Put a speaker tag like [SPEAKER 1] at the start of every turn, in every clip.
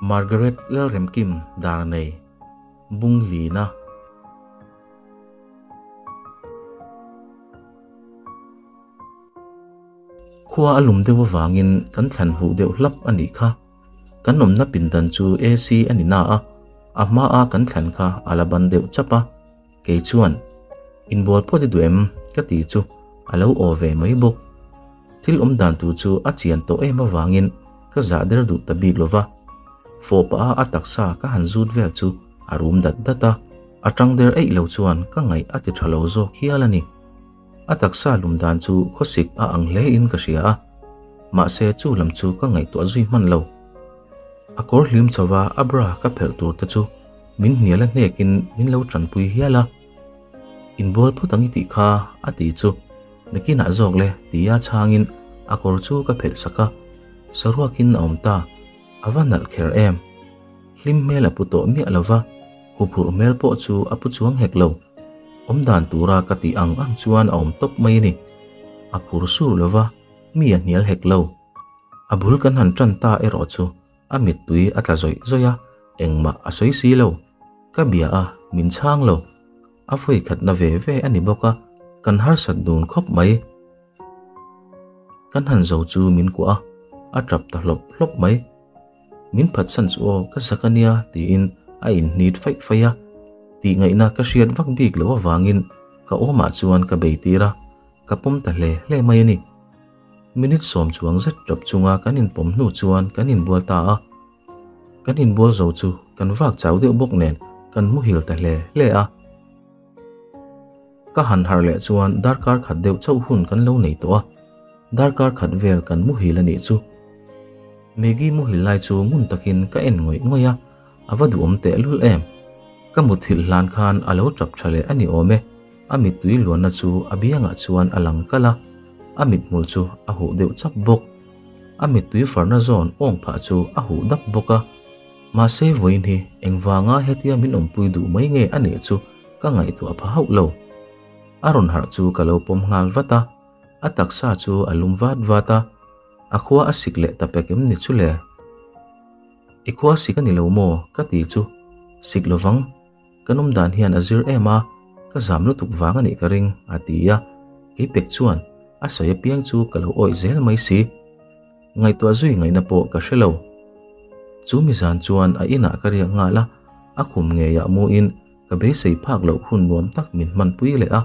[SPEAKER 1] Margaret Lalremkim Darnei, Bunglina. Khua a lum deuh avangin kan thlan huh deuh hlap a nih kha. Kan awmna pindan chu AC a ni na a, a hmaa kan thlan kha a la ban deuh chap a. Kei chuan, Inbual phawt i duh em? ka ti chu a lo aw ve mai bawk. Thil awm dan tur chu a chian tawh em avangin ka zah der duh ta bik lo va. Fawh pah a a taksa ka han zut vel chu a rum dat dat a, a tang der eih lo chuan ka ngaih a ti tha lo zawk hial a ni. A taksa lum dan chu khawsik a ang hle in ka hria a, mahse chu lam chu ka ngaihtuah zui hman lo. A kawr hlim chho va a bra ka phelh tur te chu min hnial a hnek in min lo tanpui hial a. Inbual phawt ang i tih kha a ti chu nakinah zawk le tia chhangin a kawr chu ka phelh sak a, saruakin a awm ta, a va nalh kher em. Hlim hmel a pu tawh miah lo va, huphurh hmel pawh chu a pu chuang hek lo. Awm dan tura ka tih ang ang chuan a awm tawp mai a ni. A phur sur lo va, mi a hnial hek lo. A bul kan han tan ta erawh chu a mittui a tla zawih zawih a, engmah a sawi si lo. Ka bia a, min chhang lo. A vawi khatna ve ve a ni bawk a, kan harsat dun khawp mai. Kan han zo chu min kuah a, a tap ta hlawp hlawp mai. Min phatsan chu aw ka zak a nia tiin a inhnit faih faih a, tihngaihna ka hriat vak bik loh avangin ka awmah chuan ka bei tir a, ka pawm ta hle hle mai a ni. Minute sawm chuang zet tap chunga kan inpawm hnu chuan kan inbual ta a. Kan inbual zo chu kan vak chau deuh bawk nen kan muhil ta hle hle a. Ka han harh leh chuan darkar khat deuh chauh hun kan lo nei tawh a, darkar khat vel kan muhil a nih chu. Maggie muhil lai chu ngun takin ka en ngawih ngawih a, a va duhawm tehlul em. Ka muthilh hlan khan a lo tap tha leh a ni awm e. A mittui luanna chu a biangah chuan a lang kalh a, a mithmul chu a huh deuh chap bawk. A mittui farna zawn awng phah chu a huh dap bawk a. Mahse vawiin hi engvanga hetia min awmpui duh mai nge a nih chu ka ngaihtuah pha hauh lo. A rawn harh chu ka lo pawm nghal vat a, a taksa chu a lum vat vat a, a khua a sik leh ta pek em ni chu le? I khua sik a ni lo maw? ka ti chu sik lovang. Ka nawm dan hian a zir em a, ka zam lutuk vang a nih ka ring, a ti a. Keipek chuan a sawi apiang chu ka lo awih zel mai si. Ngaihtuah zui ngaihna pawh ka hre lo. Chu mi zan chuan a inah ka riak nghal a, a khum ngeiah muin ka beisei phak loh hun nuam tak min hmanpui leh a.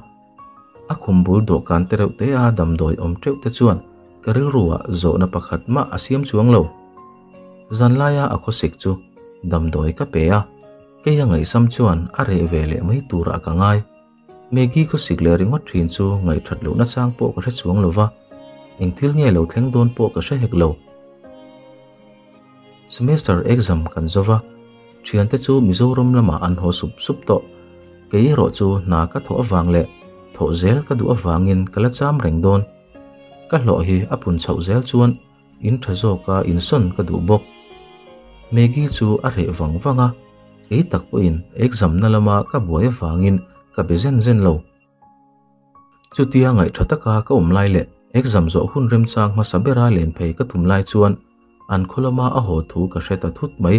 [SPEAKER 1] A khum bul dawhkan te reuh te a damdawi awm teuh te chuan ka rilruah zawhna pakhat mah a siam chuang lo. Zanlaia a khawsik chu damdawi ka pe a. Kei a ngaihsam chuan a reh ve leh mai turah ka ngai. Maggie khawsik leh ringawt thin chu ngaihthat lohna chang pawh ka hre chuang lo va, eng thil nge lo thleng dawn pawh ka hre hek lo. Semester exam kan zo va, thiante chu Mizoram lamah an haw sup sup tawh. Kei erawh chu hna ka thawh avang leh thawh zel ka duh avangin ka la cham reng dawn. Ka hlawh hi a pun chhoh zel chuan In tha zawka insawn ka duh bawk. Maggie chu a reh vang vang a, kei tak pawhin exam na lama ka buai avangin ka be zen zen lo. Chutia ngaih tha taka ka awm lai leh exam zawh hun remchang hmasa bera len phei ka tum lai chuan an khaw lama a haw thu ka hre ta thut mai.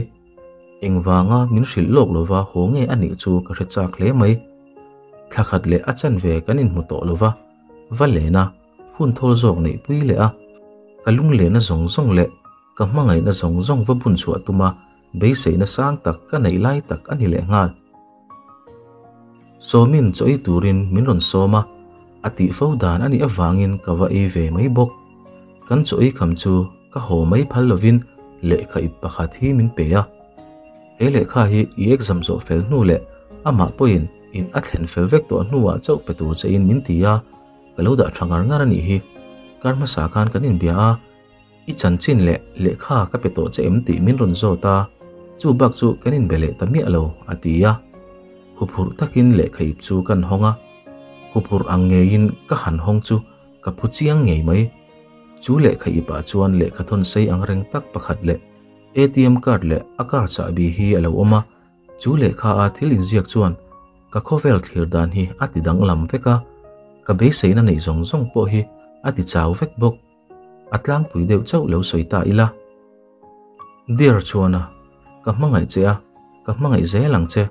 [SPEAKER 1] Engvanga min hrilh lawk lova haw nge a nih chu ka hre chak hle mai. Thla khat leh a chanve kan inhmu tawh lova, va len a. Hun thawl zawk neih pui leh a, ka lunglehna zawng zawng leh ka hmangaihna zawng zawng va bun chhuah tuma beiseina sang tak ka neih lai tak a ni leh nghal. Sawmin chaw ei turin min rawn sawm a, a tih fo dan a nih avangin ka va ei ve mai bawk. Kan chaw ei kham chu ka haw mai phal lovin lehkha ip pakhat hi min pe a. He lehkha hi i exam zawh fel hnu leh amah pawhin in a thlen fel vek tawh hnuah chauh pe tur chein min ti a. Ka lo dah tha ngar ngar a nih hi. Kar hmasa khan kan inbia a, i chanchin leh lehkha ka pe tawh che em tih min rawn zawt a, chu bak chu kan inbe leh ta miah lo, a ti a. Huphurh takin lehkha ip chu kan hawng a, huphurh ang ngeiin ka han hawng chu ka phu chiang ngei mai. Chu lehkha ipah chuan lehkha thawn sei ang reng tak pakhat leh ATM card leh a car chahbi hi a lo awm a, Chu lehkha a thil inziak chuan ka khawvel thlir dan hi a ti danglam vek a, ka beiseina neih zawng zawng pawh hi a ti chau vek bawk. A tlangpui deuh chauh lo sawi ta ila. Dear Chuana, Ka hmangaih che a, ka hmangaih zel ang che.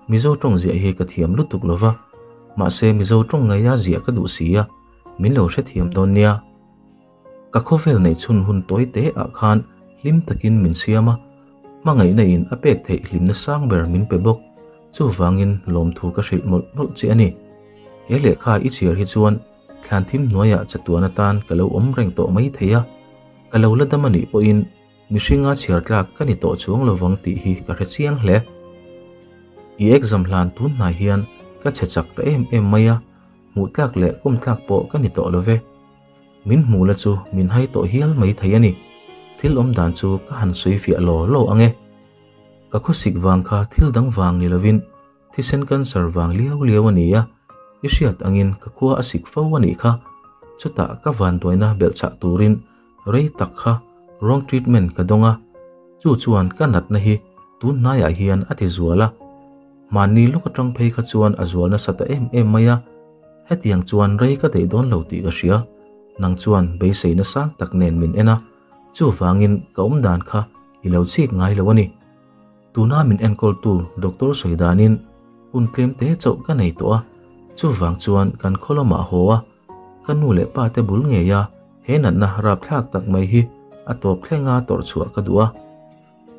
[SPEAKER 1] Mizo tawng ziah hi ka thiam lutuk lo va, mahse Mizo tawng ngeia ziah ka duh si a, min lo hrethiam dawn nia. Ka khawvel neih chhun hun tawi te ah khan hlim takin min siam a, hmangaihna in a pek theih hlimna sang ber min pe bawk. Chuvangin lawmthu ka hrilh mawlh mawlh che a ni. He lehkha i chhiar hi chuan thlan thim hnuaiah chatuan atan ka lo awm reng tawh mai thei a, ka lo la dam a nih pawhin mihringa chhiar tlak ka ni tawh chuang lovang tih hi ka hre chiang hle. I exam hlan tun hnai hian ka chhe chak ta em em mai a, hmuh tlak leh kawm tlak pawh ka ni tawh lo ve. Min hmuh la chu min hai tawh hial mai thei a ni. Thil awm dan chu ka han sawi fiah law law ang e. Ka khawsik vang kha thil dang vang ni lovin thisen cancer vang liau liau a ni a, i hriat angin ka khua a sik fo a nih kha. Chutah ka vanduaina belhchhah turin rei tak kha wrong treatment ka dawng a, chu chuan ka natna hi tun hnaiah hian a ti zual a. Mahni lawk atang phei kha chuan a zual nasa ta em em mai a, hetiang chuan rei ka daih dawn lo tih ka hria. Nang chuan beiseina sang tak nen min en a, chuvangin ka awm dan kha i lo chik ngai lo a ni. Tuna min enkawltu doctor sawi danin hun tlem te chauh ka nei tawh a, chuvang chuan kan khaw lamah haw a, ka nu leh pa te bul ngei a, he natna rapthlak tak mai hi a tawp thlenga tawrh chhuah ka duh a.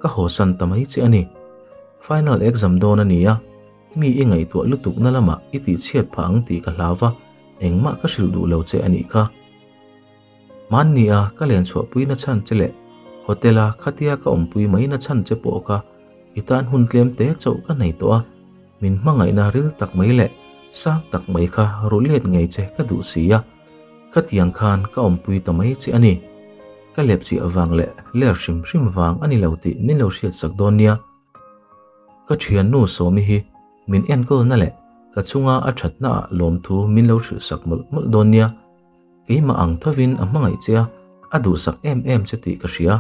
[SPEAKER 1] Ka hawsan ta mai che a ni. Final exam dawn a ni a, mi i ngaihtuah lutuk na lamah i tihchhiat phah ang tih ka hlau va, engmah ka hrilh duh lo che a nih kha. Hmanni a ka len chhuahpui na chhan che leh hotel a khatia ka awmpui mai na chhan che pawh kha i tan hun tlem te chauh ka nei tawh a, min hmangaihna ril tak mai leh sang tak mai kha ru let ngei che ka duh si a, khatiang khan ka awmpui ta mai che a ni. Ka lep chiah vang leh ler hrim hrim vang a ni lo tih min lo hriat sak dawn nia. Ka thiannu Sawmi hi min enkawlna leh ka chunga a thatnaah lawmthu min lo hrilh sak mawlh mawlh dawn nia. Keimah ang thovin a hmangaih che a, a duhsak em em che tih ka hria.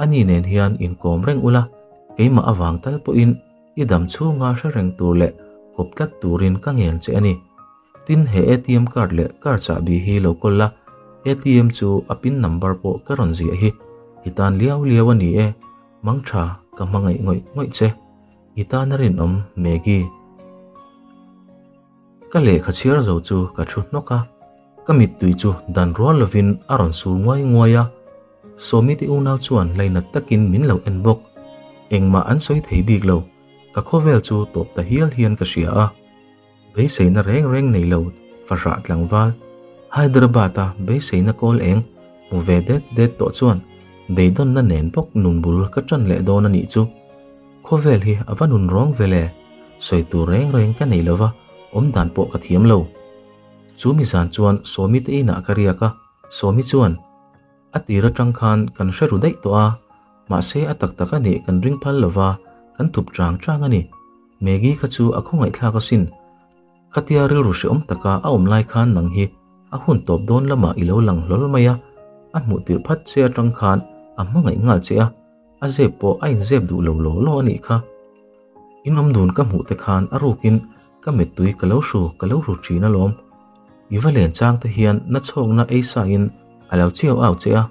[SPEAKER 1] Ani nen hian inkawm reng ula, keimah avang tal pawhin i dam chhunga hre reng tur leh kawp tlat turin ka ngen che a ni. Tin, he ATM card leh car chahbi hi lo kawl la, ATM chu a pin number pawh ka rawn ziah hi. I tan liau liau a ni e, mangtha ka hmangaih ngawih ngawih che. I tan a rinawm, Maggie. Ka lehkha chhiar zo chu ka thu hnawk a, ka mittui chu dan rual lovin a rawn sur nguai nguai a. Sawmi te unau chuan lainat takin min lo en bawk. Engmah an sawi thei bik lo, ka khawvel chu tawp ta hial hian ka hria a. Beiseina reng reng nei lo fahrah tlangval, Hyderabad-a beiseina kawl eng hmu ve det det tawh chuan beidawnna nen bawk nun bul ka ṭan leh dawn a nih chu. Khawvel hi a va nun rawng vel e, sawi tur reng reng ka nei lova, awm dan pawh ka thiam lo. Chu mi zan chuan Sawmi te inah ka riak a, Sawmi chuan, A tir atang khan kan hre ru daih tawh a, mahse a tak tak a nih kan ring phal lova, kan thup chang chang a ni. Maggie kha chu a khawngaihthlak asin. Khatia rilru hreawm taka a awm lai khan nang hi a hun tawp dawn lamah i lo lang hlawl mai a, a hmuh tirh phat che atang khan a hmangaih nghal che a, A zep pawh a inzep duh lo law law a nih kha. In awm dun ka hmuh te khan a rukin ka mittui ka lo hru ka lo hru thin alawm. I va len chang te hian na chhawkna ei sa in a lo chiau au che a,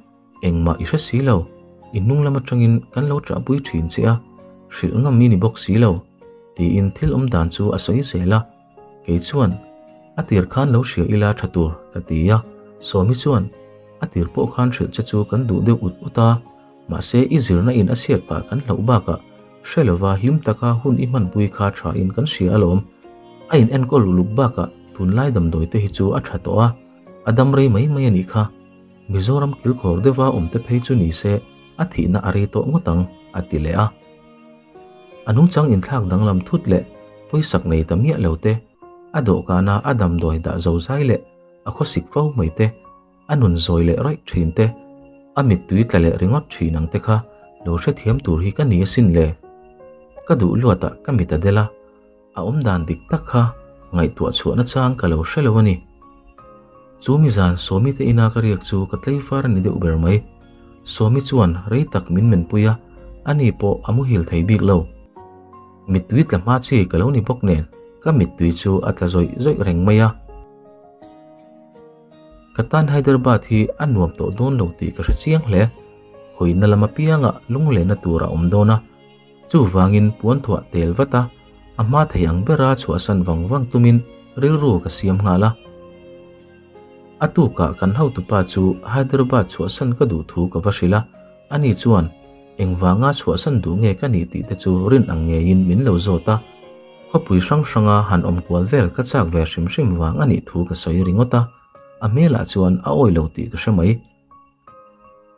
[SPEAKER 1] engmah i hre si lo. I hnung lam atangin kan lo ṭahpui thin che a, hrilh ngam i ni bawk si lo, tiin thil awm dan chu a sawi zel a. Kei chuan, A tir khan lo hria ila tha tur, ka ti a. Sawmi chuan, A tir pawh khan hrilh che chu kan duh deuh ut ut a, mahse i zirna in a chhiat pah kan hlauh bakah hre lova hlim taka hun i hmanpui kha tha in kan hria alawm. A in enkawl uluk bakah tunlai damdawi te hi chu a tha tawh a, a dam rei mai mai a nih kha. Mizoram kilkhawr deuha awm te phei chu ni se a thihna a rei tawh ngawt ang, a ti leh a. A nungchang inthlak danglam thut leh pawisak nei ta miah lo te, a dawhkana a damdawi dah zo zai leh a khawsik fo mai te, a nun zawi leh raih thin te, a mittui tla leh ringawt thin ang te kha lo hrethiam tur hi ka ni asin le. Ka duh luatah ka mit a del a, a awmdan dik tak kha ngaihtuah chhuahna chang ka lo hre lo a ni. Chu mi zan Sawmi te ina ka riak chu ka tleifar a ni deuh ber mai. Sawmi chuan rei tak min menpui a, ani pawh a muhil thei bik lo. Mittui tla hma chi ka lo ni bawk nen ka mittui chu a tla zawih zawih reng mai a. Ka tan Hyderabad hi a nuam tawh dawn lo tih ka hre chiang hle. Hawina lam apiangah lunglehna tur a awm dawn a. Chuvangin puanthuah tel vat a, a hma thei ang bera chhuahsan vang vang tumin rilru ka siam nghal a. A tukah kan hotupa chu Hyderabad chhuahsan ka duh thu ka va hrilh a, ani chuan engvanga chhuahsan duh nge ka nih tih te chu rin ang ngeiin min lo zawt a. Khawpui hrang hranga han awm kual vel ka chak ve hrim hrim vang a nih thu ka sawi ringawt a, a hmelah chuan a awi lo tih ka hre mai.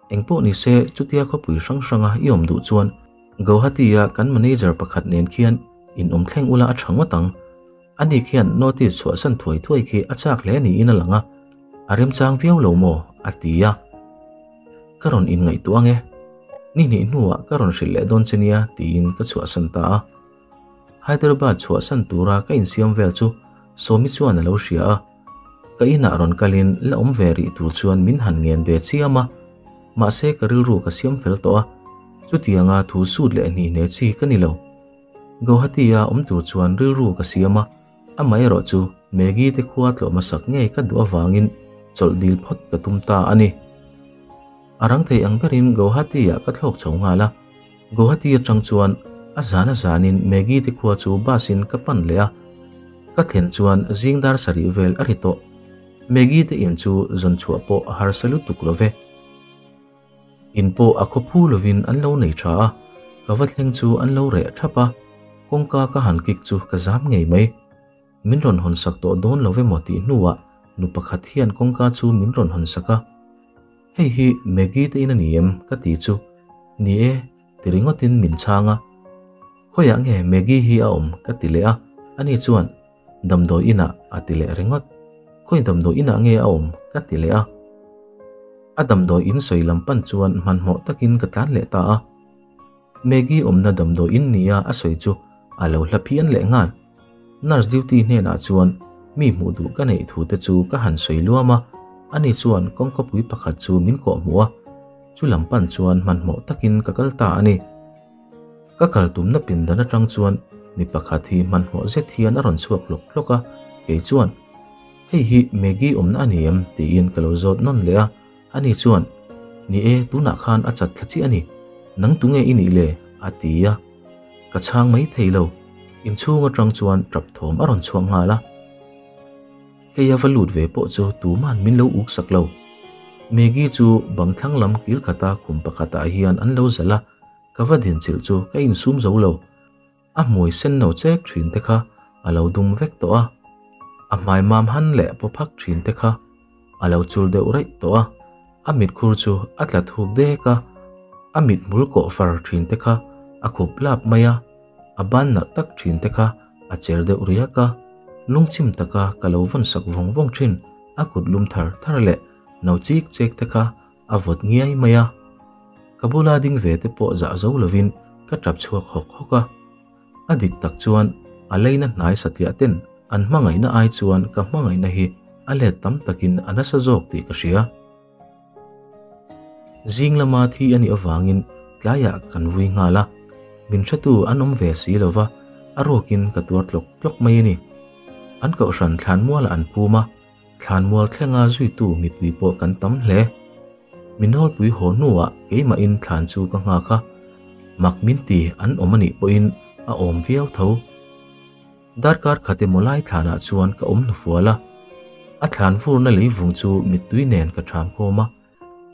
[SPEAKER 1] Engpawh ni se, chutia khawpui hrang hranga i awm duh chuan Guwahati-a kan manager pakhat nen khian in awm thleng ula a tha ngawt ang. Ani khian notice chhuahsan thuai thuai khi a chak hle niin a lang a, a remchang viau lo maw? a ti a. Ka rawn inngaihtuah ang e. Ni hnih hnuah ka rawn hrilh leh dawn che nia tiin ka chhuahsan ta a. Hyderabad chhuahsan tura ka insiam vel chu Sawmi chuan a lo hria a. Ka inah rawn kalin la awm ve rih tur chuan min han ngen ve chiam a, mahse ka rilru ka siam fel tawh a, chutianga thu sut leh hnih hne chi ka ni lo. Guwahati-a awm tur chuan rilru ka siam a, amaherawh chu Maggie te khua tlawh hmasak ngei ka duh avangin chawlh dil phawt ka tum ta a ni. A rang thei ang berin Guwahati-ah ka thlawk chho nghal a, Guwahati atang chuan a zan a zanin Maggie te khua chu bus in ka pan leh a, ka thlen chuan zing dar sarih vel a ri tawh. Maggie te in chu zawn chhuah pawh a harsa lutuk lo ve. In pawh a khaw phu lovin an lo nei tha a, ka va thleng chu an lo reh thap a, kawngka ka han kik chu ka zam ngei mai. Min rawn hawn sak tawh dawn lo emaw tih hnuah nu pakhat hian kawngka chu min rawn hawn sak a. Hei hi Maggie te in a ni em? ka ti chu. Ni e, ti ringawtin min chhang a. Khawiah nge Maggie hi a awm? ka ti leh a, ani chuan Damdawi inah a ti leh ringawt. Khawi damdawi inah nge a awm? ka ti leh a. A damdawi in sawi lam pan chuan hmanhmawh takin ka tlan leh ta a. Maggie awmna damdawi in nia a sawi chu a lo hla phian leh nghal. Nurse duty hnenah chuan mi hmuh duh ka neih thu te chu ka han sawi luam a, ani chuan kawngkapui pakhat chu min kawh hmuh a, chu lam pan chuan hmanhmawh takin ka kal ta a ni. Ka kal tumna pindan atang chuan mi pakhat hi hmanhmawh zet hian a rawn chhuak hlawk hlawk a, kei chuan, Hei hi Maggie awmna a ni em? tiin ka lo zawt nawn leh a, ani chuan, Ni e, tunah khan a chat thla chiah a ni, nang tunge i nih le? a ti a. Ka chhang mai thei lo, inchhung atang chuan tap thawm a rawn chhuak nghal a. Kei a va lut ve pawh chu tuman min lo uk sak lo. Maggie chu bang thlang lam kil khata khum pakhatah hian an lo zalh a, ka va din chilh chu ka insum zo lo. A hmui sen no chek thin te kha a lo dum vek tawh a, a hmai mam han leh paw phak thin te kha a lo chul deuh raih tawh a, a mitkhur chu a tla thuk dek a, a mithmul kawh far thin te kha a khup lap mai a, a ban nalh tak thin te kha a cher deuh riak a, lungchim taka ka lo vawn sak vawng vawng thin a kut lum thar thar leh no chik chek te kha a vawt ngiai mai a, ka bula ding ve te pawh zah zo lovin ka tap chhuak hawk hawk a. A dik tak chuan a leina hnai satliah ten an hmangaihna ai chuan ka hmangaihna hi a let tam takin a nasa zawk tih ka hria. Zing lama thi a nih avangin tlaiah kan vui nghal a, min hretu an awm ve si lova a ruakin ka tuar tlawk tlawk mai a ni. An kohhran thlanmualah an pum a, Thlanmual thlenga zuitu mipui pawh kan tam hle. Mi nawlpui haw hnuah keimahin thlan chu ka nghak a, mak min ti an awm anih pawhin a awm viau tho. Darkar khat emaw lai thlanah chuan ka awm hnufual a, a thlan vurna leivung chu mittui nen ka ṭham khawm a,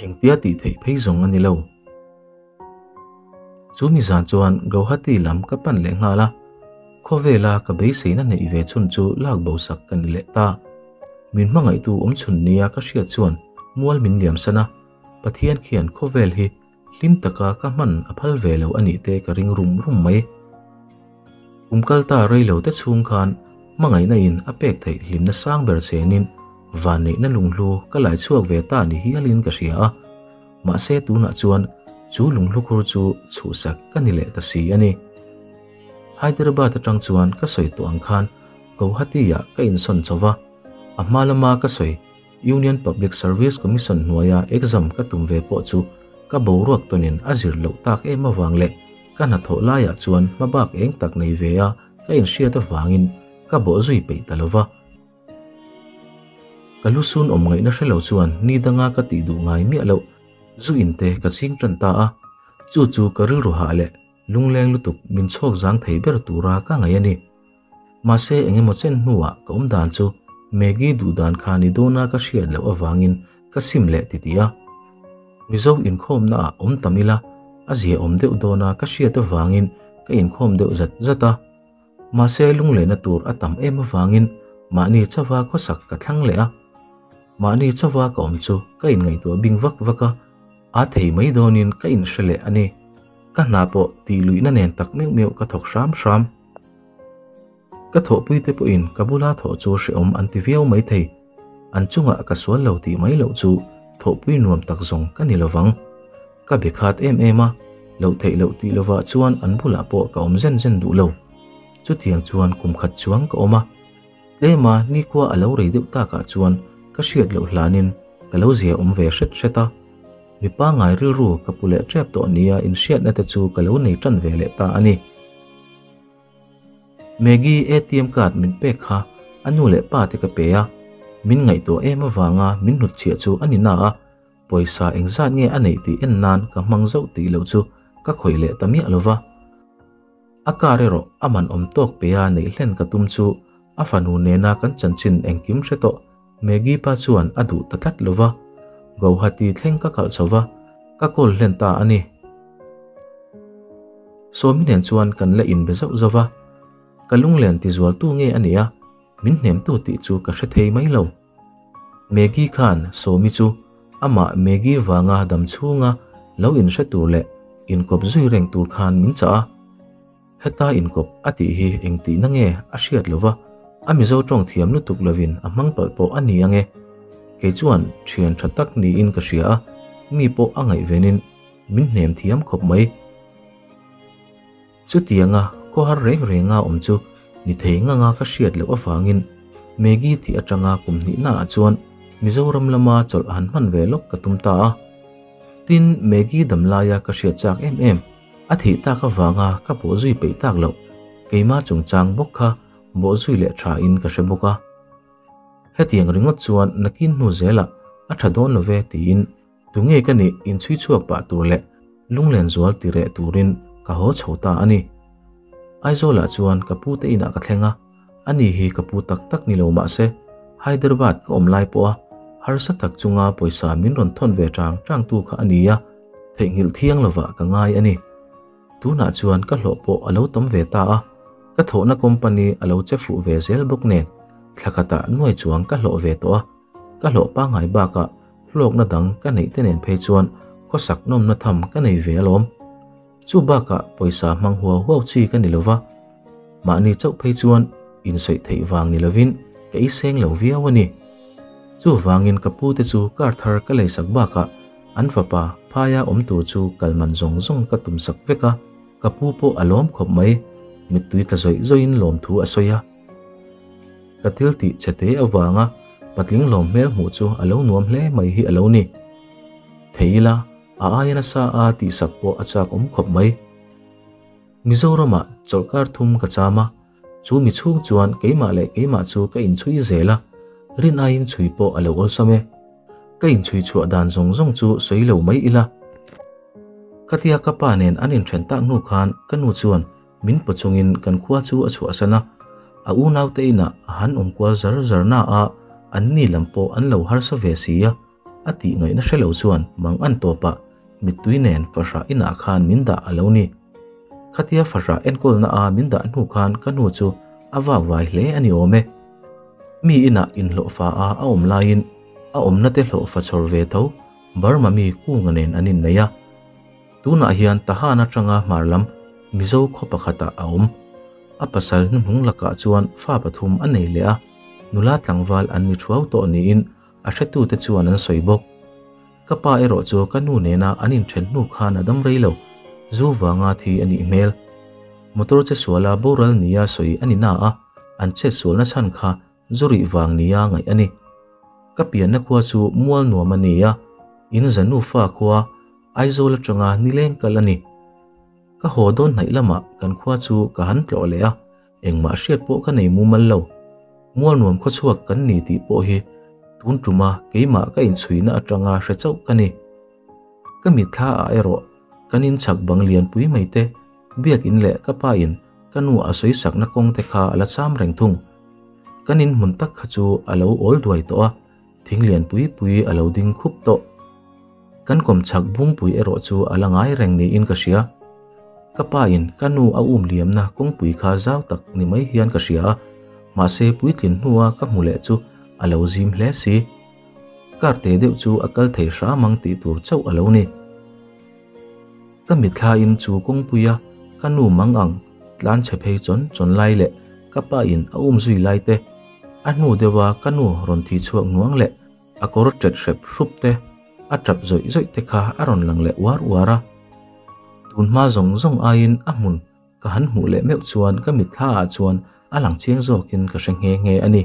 [SPEAKER 1] engtia tih theih phei zawng a ni lo. Chu mi zan chuan Guwahati lam ka pan leh nghal a, khawvela ka beiseina neih ve chhun chu lak bo sak ka ni leh ta. Min hmangaihtu awm chhun nia ka hriat chuan mual min liam san a, Pathian khian khawvel hi hlim taka ka hman a phal ve lo a nih te ka ring rum rum mai. Kum kal ta rei lo te chhung khan hmangaihna in a pek theih hlimna sang ber chenin vanneihna lunghlu ka lai chhuak ve ta ni hialin ka hria a. Mahse tunah chuan chu lunghlukhur chu chhuhsak ka ni leh ta si a ni. Hyderabad atang chuan ka sawi tawh ang khan Guwahati-ah ka insawn chho va, a hma lama ka sawi Union Public Service Commission hnuaia exam ka tum ve pawh chu ka boruak tawnin a zir loh tak em avang leh ka hnathawh laiah chuan hmabak eng tak nei ve a ka inhriat avangin ka bawhzui peih ta lo va. Ka lu sun awm ngaihna hre lo chuan ni danga ka tih duh ngai miah loh zu in te ka ching tan ta a, chu chu ka rilru hah leh. Lungleng lutuk min chhawk zang thei ber tura ka ngaih a ni. Mahse engemaw chen hnuah ka awm dan chu Maggie duh dan kha ni dawna ka hriat loh avangin ka sim leh ti tih a. Mizo inkhawmna ah awm tam ila a zia awm deuh dawna ka hriat avangin ka inkhawm deuh zat zat a. Mahse lunglehna tur a tam em avangin mahni chauva khawsak ka thlang leh a. Mahni chauva ka awm chu ka inngaihtuah bing vak vak a, a thei mai dawnin ka inhre leh a ni. Ka hna pawh tih luihna nen tak meuh meuh ka thawk hram hram. Ka thawhpuite pawhin ka bula thawh chu hrehawm an ti viau maithei. An chungah ka sual lo tih mai loh chu thawhpui nuam tak zawng ka ni lovang. Ka be khat em em a, loh theih loh tih lovah chuan an bulah pawh ka awm zen zen duh lo. Chutiang chuan kum khat chuang ka awm a. Tlema nikhua a lo rei deuh takah chuan ka hriat loh hlanin ka lo zia awm ve hret hret a. Mi pangngai rilru ka pu leh tep tawh nia inhriatna te chu ka lo nei tan ve leh ta a ni. Maggie ATM card min pek kha a nu leh pa te ka pe a, min ngaihtuah em avanga min hnutchhiah chu a ni na a, pawisa engzat nge a neih tih en nan ka hmang zauh tih loh chu ka khawih leh ta miah lova. A car erawh a man awm tawk pe a neih hlen ka tum chu a fanu nena kan chanchin engkim hre tawh Maggie pa chuan a duh ta tlat lova, Guwahati thleng ka kalh chho va, ka call hlen ta a ni. Sawmi nen chuan kan la inbe zauh zauh va, ka lunglen tizualtu nge a nia, min hnemtu tih chu ka hre thei mai lo. Maggie khan Sawmi chu amah Maggie vanga dam chhunga lo inhre tur leh inkawp zui reng tur khan min chah a. Heta inkawp a tih hi engtihna nge a hriat lova, a Mizo tawng thiam lutuk lovin a hmang palh pawh a ni ang e. Kei chuan thian tha tak niin ka hria a, mi pawh a ngaihvenin min hnem thiam khawp mai. Chutianga khawhar reng renga awm chu ni thei nganga ka hriat loh avangin Maggie tih atanga kum hnihnaah chuan Mizoram lama chawlh han hman ve lawk ka tum ta a. Tin, Maggie dam laia ka hriat chak em em. A thih tak avanga ka bawh zui peih tak loh, keimah chungchang bawk kha bawh zui leh tha in ka hre bawk a. Hetiang ringawt chuan nakin hnu zelah a tha dawn lo ve tiin tunge ka nih inchhui chhuak pah tur leh lunglen zual ti reh turin ka haw chho ta a ni. Aizawlah chuan ka pu te inah ka thleng a, ani hi ka pu tak tak ni lo mahse Hyderabad ka awm lai pawha harsa tak chunga pawisa min rawn thawn ve tang tang tu kha a ni a, Theihnghilh thiang lovah ka ngai a ni. Tunah chuan ka hlawh pawh a lo tam ve ta a, ka thawhna company a lo che fuh ve zel bawk nen thla khatah nuai chuang ka hlawh ve tawh a, ka hlawh pangngai bakah hlawkna dang ka neih te nen phei chuan khawsak nawmna tham ka nei ve alawm. Chu bakah pawisa hmang huau huau chi ka ni lova, mahni chauh phei chuan insawi theih vang ni lovin ka i seng lo viau a ni. Chuvangin ka pute chu car thar ka leisak bakah An fapa phaia awm tur chu kal man zawng zawng ka tum sak vek a, ka pu pawh a lawm khawp mai, mittui tla zawih zawihin lawmthu a sawi a. Ka thil tih che te avanga patling lawm hmel hmuh chu a lo nuam hle mai hi a lo ni. Thei ila, a aia nasa a tihsak pawh a chak awm khawp mai. Mizoramah chawlhkar thum ka cham a, Chu mi chhung chuan keimah leh keimah chu ka inchhui zel a, rin aiin chhui pawh a lo awlsam e. Ka inchhui chhuah dan zawng zawng chu sawi lo mai ila. Khatia ka pa nen an inthen tak hnu khan ka nu chuan min paw chungin kan khua chu a chhuahsan a, a unaute inah a han awm kual zar zar na a, anni lam pawh an lo harsa ve si a, a tih ngaihna hre lo chuan mang an tawpah mittui nen fahrah inah khan min dah a lo ni. Khatia fahrah enkawlna a min dah hnu khan ka nu chu a vak vai hle a ni awm e. Mi inah inhlawhfa a a awm laiin a awmna te hlawhfa chhawr ve tho Burma mi kunga nen an innei a. Tunah hian Tahan atanga hmar lam Mizo khaw pakhatah a awm. A pasal hnuhnung lakah chuan fa pathum a nei leh a, nula tlangval an mi thuau tawh niin a hretute chuan an sawi bawk. Ka pa erawh chu ka nu nena an inthen hnu khan a dam rei lo, zu vanga thi a nih hmel. Motor che suala boral nia sawi a ni na a, an chet sualna chhan kha zu rih vang nia ngaih a ni. Ka pianna khua chu mual nuam a ni a, in za nufa khua Aizawl atanga nileng kal a ni. Ka haw dawn hnaih lamah kan khua chu ka han tlawh leh a, Engmah hriat pawh ka nei mumal lo. Mualnuam khawchhuak kan ni tih pawh hi tun tuma keimah ka inchhuina atanga hre chauh ka ni. Ka mitthla ah erawh kan inchhak bang lianpui mai te, Biak in leh ka pa in ka nu a sawi sakna kawng te kha a la cham reng thung. Kan in hmun tak kha chu a lo awl duai tawh a, thing lian pui pui a lo ding khup tawh. Kan kawmchhak bungpui erawh chu a la ngai reng niin ka hria. Ka pa in ka nu a um liamna kawngpui kha zau tak ni mai hian ka hria a, mahse puitlin hnua ka hmu leh chu a lo zim hle si. Kar te deuh chu a kal thei hram ang tih tur chauh a lo ni. Ka mitthla in chu kawngpuia ka nu mang ang tlan chhe phei chawn chawn lai leh ka pa in a um zui lai te, a hnu deuha ka nu rawn thi chhuak nuang leh a kawr ṭet hrep hrup te, a ṭap zawih zawih te kha a rawn lang leh uar uar a. Tun hma zawng zawng aiin a hmun ka han hmuh leh meuh chuan ka mitthla ah chuan a lang chiang zawkin ka hre nghe nghe a ni.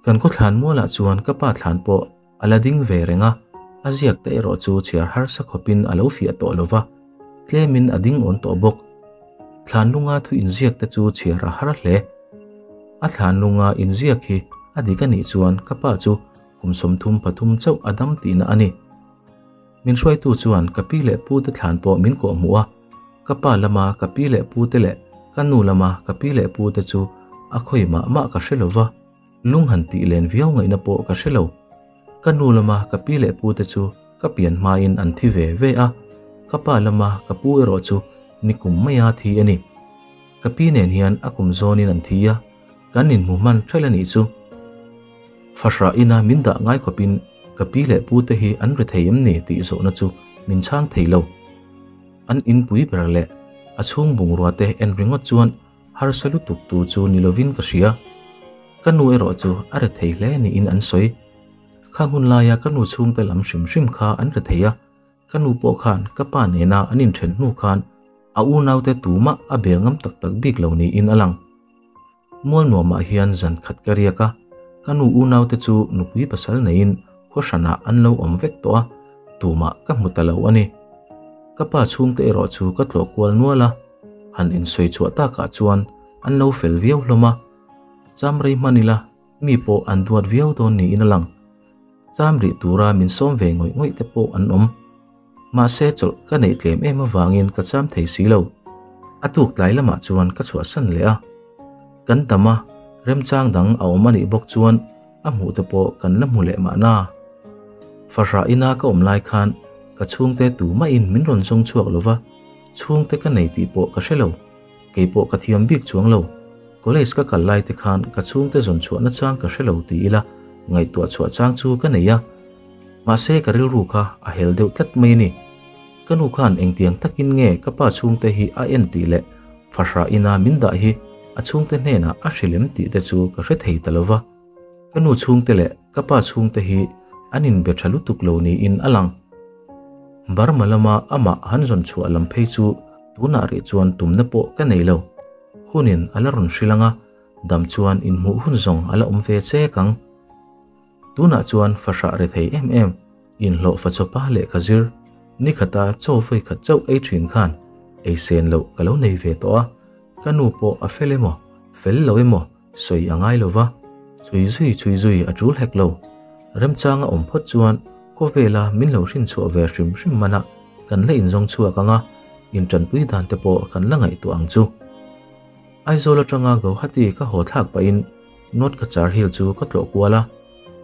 [SPEAKER 1] Kan khawthlan mualah chuan ka pa thlan pawh a la ding ve reng a, a ziak te erawh chu chhiar harsa khawpin a lo fiah tawh lo va, tlemin a ding awn tawh bawk. Thlan lunga thu inziak te chu chhiar a har hle. A thlan lunga inziak hi a dik a nih chuan ka pa chu kum 33 chauh a dam tihna a ni. Min hruaitu chuan ka pi leh pu te thlan pawh min kawh hmuh a, ka pa lama ka pi leh pu te leh ka nu lama ka pi leh pu te chu a khawi mah mah ka hre lo va, lung han tih len viau ngaihna pawh ka hre lo. Ka nu lama ka pi leh pu te chu ka pian hmain an thi ve ve a, ka pa lama ka pu erawh chu nikum maia thi a ni. Ka pi nen hian a kum zawnin an thi a, kan inhmu hman ṭhelh a nih chu. Fahrah ina min dah ngai khawpin ka pi leh pu te hi an ri thei em ni tih zawhna chu min chhang thei lo. An inpui ber leh a chhung bungrua te en ringawt chuan harsa lutuk tur chu ni lovin ka hria. Ka nu erawh chu a ri thei hle niin an sawi. Kha hun laia ka nu chhungte lam hrim hrim kha an ri thei a, ka nu pawh khan ka pa nena an inthen hnu khan a unaute tumah a bel ngam tak tak bik lo niin a lang. Mual nuamah hian zan khat ka riak a, ka nu unaute chu nupui pasal neiin khaw hranah an lo awm vek tawh a, tumah ka hmu ta lo a ni. Ka pa chhungte erawh chu ka tlawh kual nual a, han insawi chhuah takah chuan an lo fel viau hlawm a. Cham rei hman ila mi pawh an duat viau dawn niin a lang. Cham rih tura min sawm ve ngawih ngawih te pawh an awm. Mahse chawlh ka neih tlem em avangin ka cham thei si lo. A tuk tlai lamah chuan ka chhuahsan leh a. Kan tam a, remchang dang a awm a nih bawk chuan a hmuh te pawh kan la hmu leh mahna. Fahrah ina ka awm lai khan ka chhungte tumahin min rawn zawng chhuak lo va, chhungte ka nei tih pawh ka hre lo. Kei pawh ka thiam bik chuang lo. College ka kal lai te khan ka chhungte zawn chhuah nachang ka hre lo ti ila ngaihtuah chhuah chang chu ka nei a. Mahse ka rilru kha a hel deuh tlat mai a ni. Ka nu khan engtiang takin nge ka pa chhungte hi a en tih leh fahrah ina min dah hi a chhungte hnenah a hrilem tih te chu ka hre thei ta lo va. Ka nu chhungte leh ka pa chhungte hi an inbe tha lutuk lo niin a lang. Burma lama amah han zawn chhuah lam phei chu tunah rih chuan tumna pawh ka nei lo. Hunin a la rawn hrilh ang a, dam chuan inhmuh hun zawng a la awm ve chek ang. Tunah chuan fahrah ri thei em em, inhlawh fa chawpa lehkha zir, nikhata chaw vawi khat chauh ei thin khan ei sen loh ka lo nei ve tawh a, ka nu pawh a fel emaw, fel lo emaw sawi a ngai lo va, chhui zui chhui zui a tul hek lo. Remchanga awm phawt chuan khawvela min lo hrin chhuah ve hrim hrim manah kan la inzawng chhuak ang a, intanpui dan te pawh kan la ngaihtuah ang chu. Aizawl atanga Guwahati ka haw thlak pahin North Cachar Hill chu ka tlawh kual a,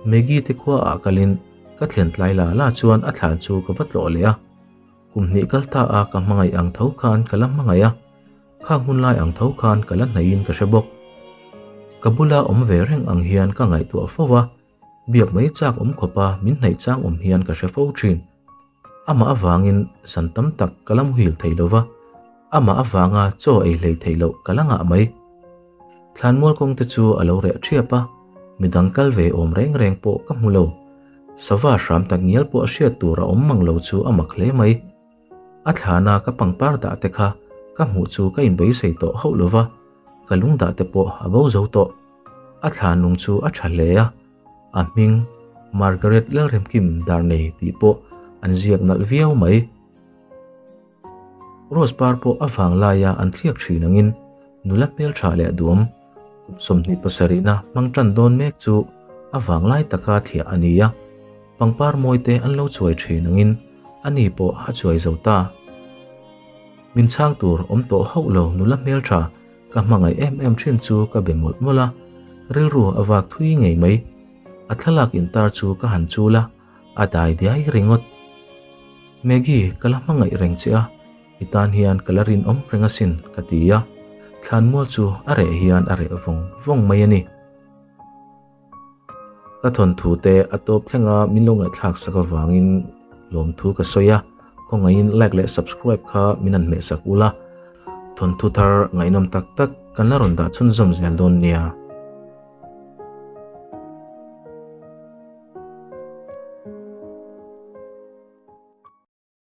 [SPEAKER 1] Maggie te khua ah kalin ka thlen tlai la la chuan a thlan chu ka va tlawh leh a. Kum hnih kal ta a ka hmangaih ang tho khan ka la hmangaih a, khang hun lai ang tho khan ka la hnaihin ka hre bawk. Ka bula awm ve reng ang hian ka ngaihtuah fo a, biak mai chak awm khawpa min hnaih chang awm hian ka hre fo thin. Amah avangin zan tam tak ka la muhil thei lo va, amah avanga chaw ei hlei theih loh ka la ngah mai. Thlanmual kawng te chu a lo reh ṭhiap a, midang kal ve awm reng reng pawh ka hmu lo. Sava hram tak ngial pawh a hriat tur a awm mang lo chu a mak hle mai. A thlana ka pangpar dah te kha ka hmuh chu ka inbeisei tawh hauh lo va, ka lung dah te pawh a bo zo tawh. A thla nung chu a tha hle a, a hming Margaret Lalremkim Darnei tih pawh an ziak nalh viau mai. Rose par pawh a vang laia an thliak thin angin nula hmeltha leh duam kum 27na hmang tan dawn mek chu a vang lai taka thliah a ni a, pangpar mawi te an lo chuai thin angin ani pawh a chuai zo ta. Min chhang tur awm tawh hauh lo nula hmeltha ka hmangaih em em thin chu ka be mawlh mawlh a, rilru a vak thui ngei mai. A thlalak intar chu ka han chul a, a dai diai ringawt. Maggie, ka la hmangaih reng che a, i tan hian ka la rinawm reng asin, ka ti a. Thlanmual chu a reh hian a reh vawng vawng mai a ni. Ka thawnthu te a tawp thlenga min lo ngaihthlak sak avangin lawmthu ka sawi a, khawngaihin like leh subscribe kha min han hmehsak ula, thawnthu thar ngaihnawm tak tak kan la rawn dah chhunzawm zel dawn nia.